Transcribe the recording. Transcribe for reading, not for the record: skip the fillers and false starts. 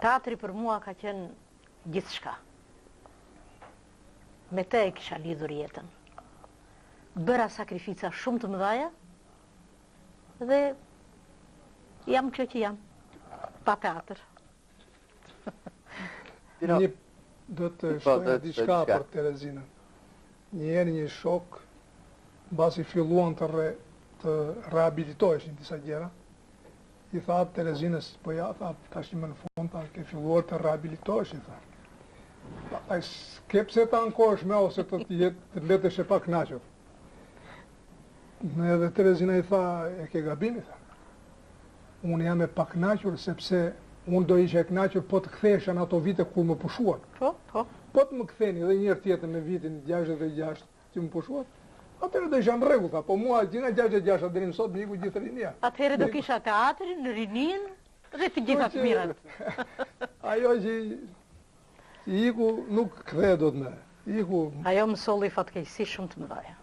Teatri për mua ka qenë gjithçka. Me të e kisha lidhur jetën. Bëra sakrifica shumë të mëdhaja dhe jam kjo që jam, pa teatër. Një do të po, shtoja diçka për Terezinën. Një herë një shok, mbasi filluan të re, të rehabilitoheshin disa gjëra, i tha Terezinës, po ja, tha, tash më në fund, tha, ke filluar të rehabilitohesh, i tha. Pastaj s'ke pse të ankohesh më ose të të jetë të mbetesh e pakënaqur. Edhe Terezina i tha, e ke gabim, i tha. Unë jam e pakënaqur sepse unë do isha e kënaqur po të kthehesha në ato vite kur më pushuan. Po, po. Po të më ktheni edhe një herë tjetër në vitin 66 që më pushuan, atëherë do isha në rregull, tha, po mua që nga 66 deri më sot më iku gjithë rinia. Atëherë do kisha teatrin, rininë dhe të gjitha të mirat. Ajo që iku nuk kthehet dot më. Iku. Ajo më solli fatkeqësi shumë të mëdha.